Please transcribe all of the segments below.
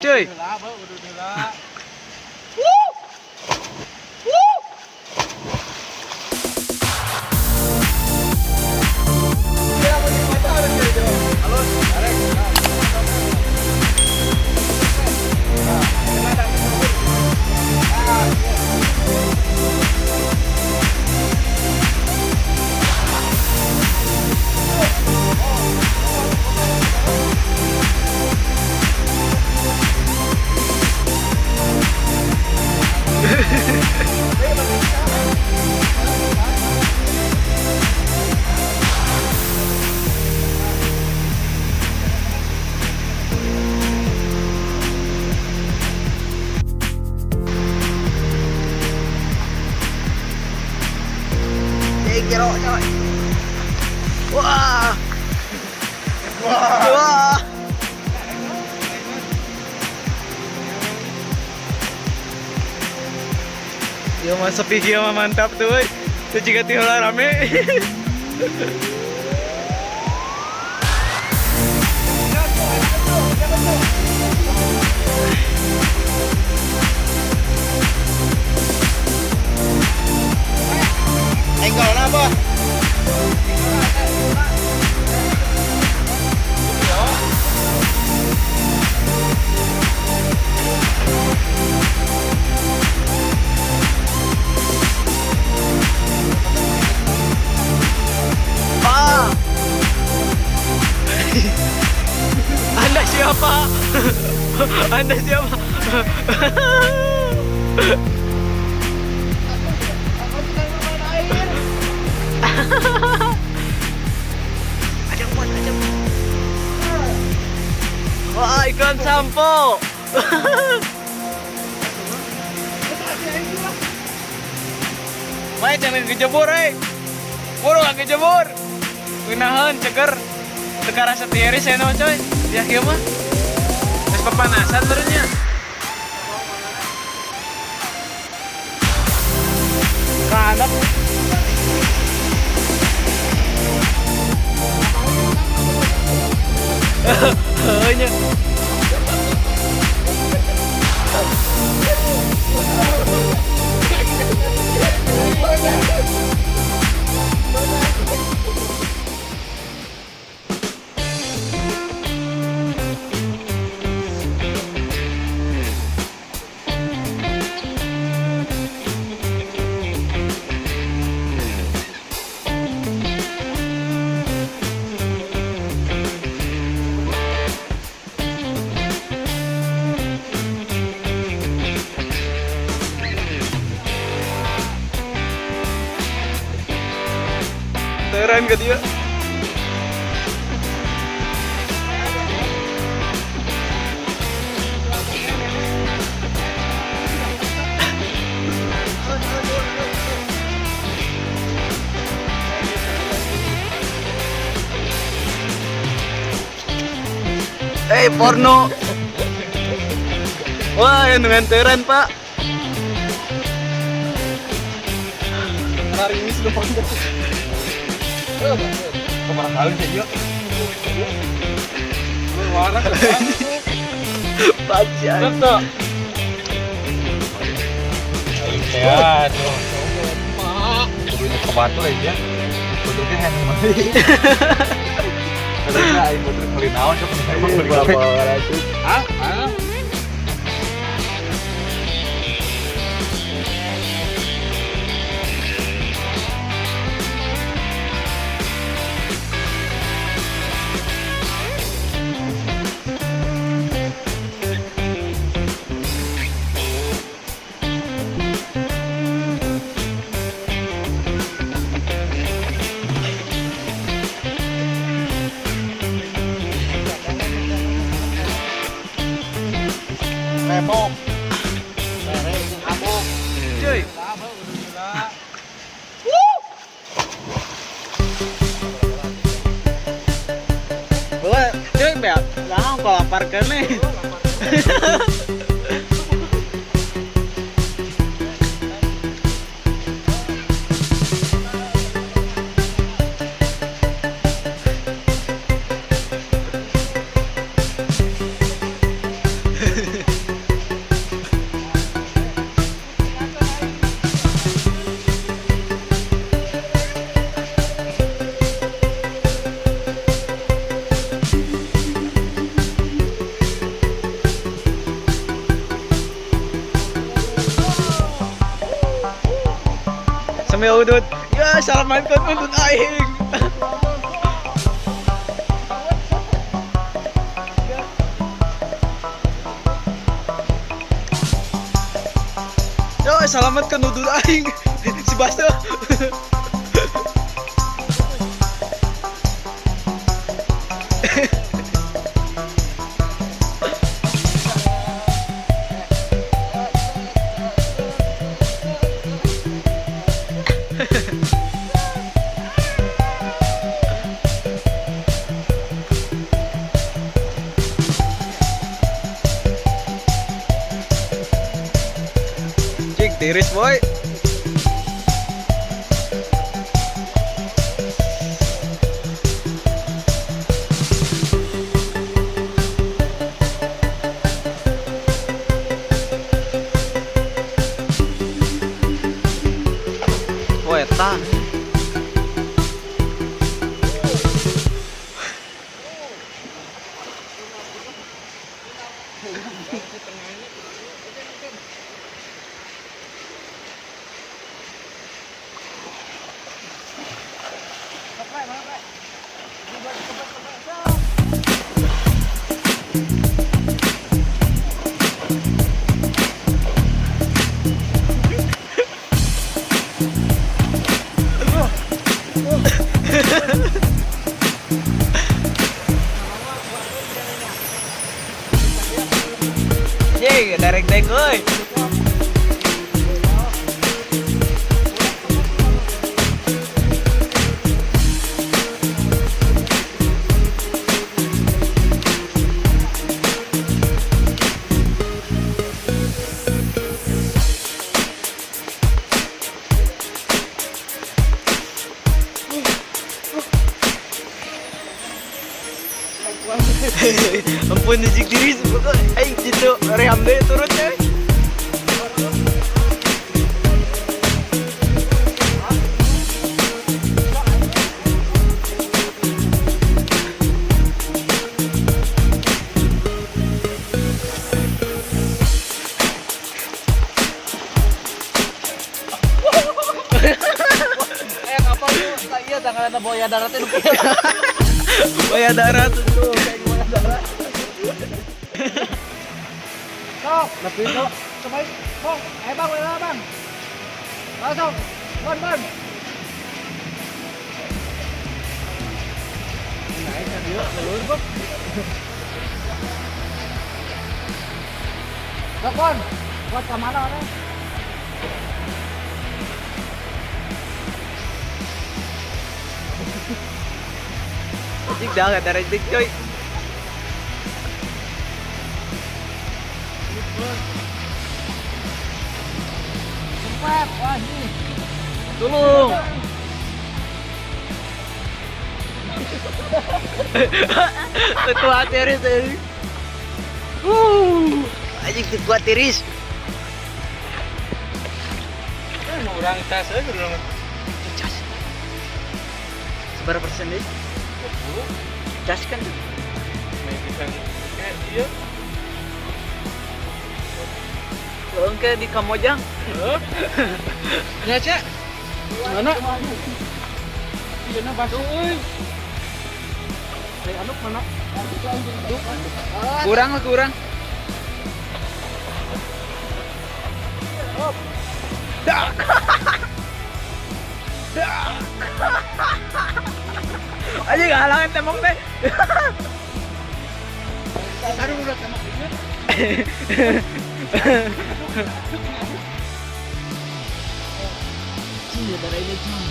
Cuy. Kira coy. Wah. Wah. Wah. Ieu mah sepi kieu mah mantap tuh euy. Teu jiga ti heula rame. Engkol apa? Pak. Anda siapa? Anda siapa? Ajang buat, ajang. Wah, ikan sampo. Main jangan kejebur, eh. Buru nggak kejebur. Ngeunaheun ceger. Teu karasa tiris ya coy. Ya kieu mah. Geus papanasan barunya. Kahandap. Heuh nya. Teran ke dia. Eh, porno. Wah, yang dengan teran, Pak. Narimis lu panggil. Kemana kali sih dia? Warna Bajai. Betul. Ya, tuh. Kudu ke batu aja. Kudu ge hand mah. Kudu aing kudu meuli naon sok meuli gawe. Hah? Hah? Repok. Cuy. Bawa, cuy, beak. Nah, kok lapar kene. Sampai udut. Ya, salaman kan udut aing. Yo, salamat kan udut aing. Si Basto. Cik, tiris boy. Wah, eta. Ye, derek-dek euy. Ampun jik diri aing gitu ream deui turun teh. Kapal tuh, iya tangan ada buaya darat itu. Buaya darat. Tuh, kayak buaya darat. Sok, lebih sok. Coba, bang, bang, bang, bang. Langsung, bon, bon. Naik kan dia, ngelur, bang. Sok, bon. Buat ke mana, orang? Anjing dah ada rejek coy. Sumpah, wah ini. Tolong. Ketua tiris ini. Anjing ketua tiris. Orang cas aja urang. Cas. Seberapa persen deh? 20. Cas kan? Iya. Oke di Kamojang. Ya, Cek. Mana? Iya, na basuh euy. Ai anu mana? Kurang lah, kurang. Dak. Dak. Anjing halangan tembok teh. Aduh udah tembok ini. Iya, darah ini cuy.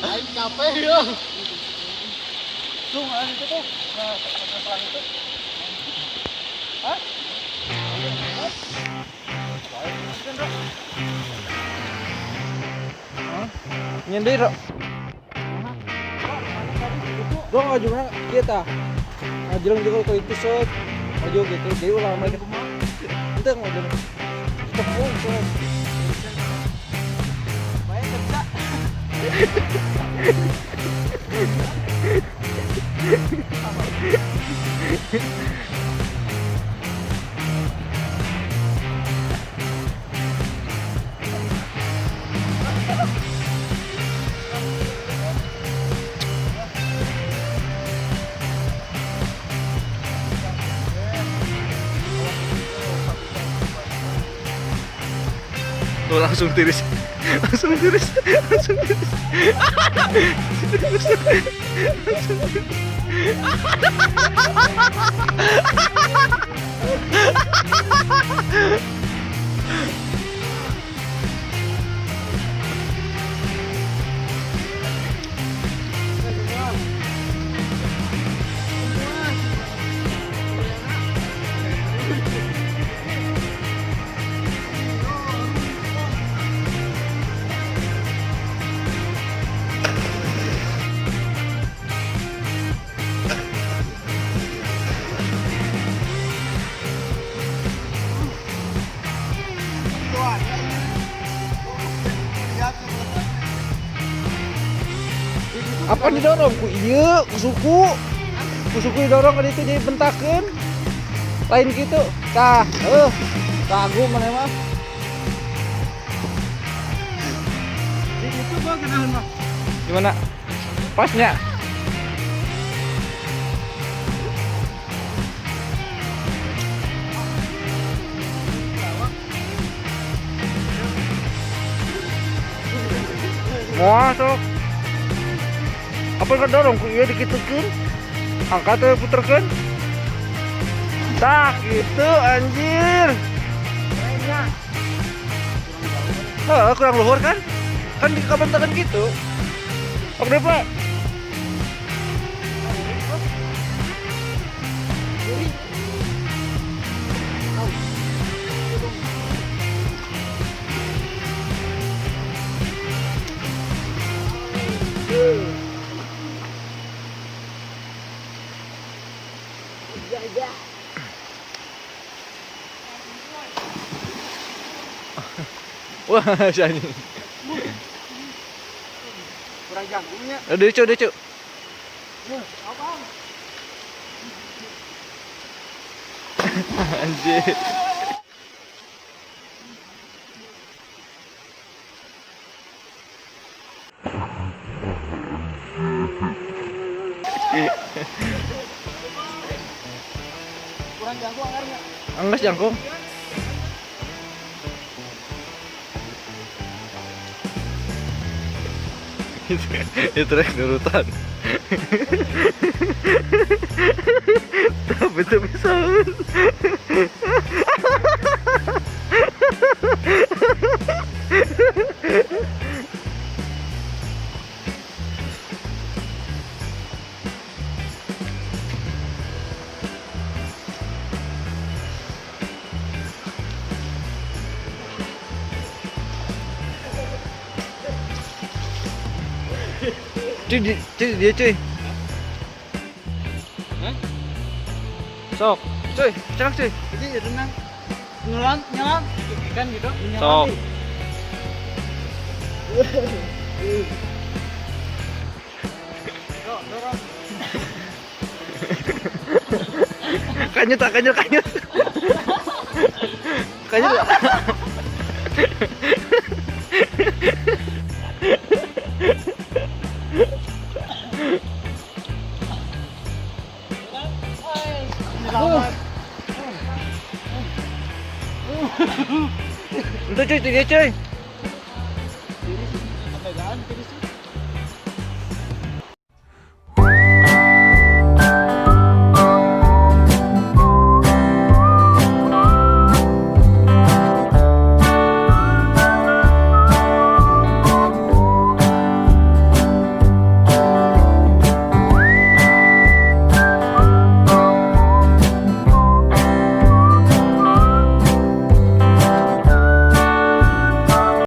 Aing capek ya. Tuh, itu tuh. Nah, itu. Nyendir. Gua ngajungna kieu tah. Ngajleng juga ke itu set. Maju gitu. Jadi ulah mereka Ente ngajleng. Tepung set. Bae kerja. Tuh langsung tiris. Langsung tiris. Langsung tiris. Langsung tiris. Apa didorong ku ieu ku suku. Ku suku didorong ka ditu jadi bentakeun. Lain kitu. Tah, heuh. Kagum maneh mah. Di itu gua kenalan mah. Gimana? Pasnya? Wah, sok. Apa kedorong ku ieu dikitukeun? Angkat we puterkeun. Tah gitu anjir. Heeh, kurang luhur kan? Kan dikabentakan gitu. Oke, Pak. Wah, si anjing. Kurang jangkungnya. Udah, cu, udah, cu. Apaan? Anjir. Kurang jangkung angarnya. Anggas jangkung. Itu rek nurutan. Tapi itu bisa. Cuy, cuy, dia cuy. Hah? Sok, cuy, cerak cuy. Ini renang. Nyelam, nyelam, ikan gitu. Sok. Dorong. Kanyut, kanyut, kanyut. Kanyut. Itu cuy, itu dia cuy.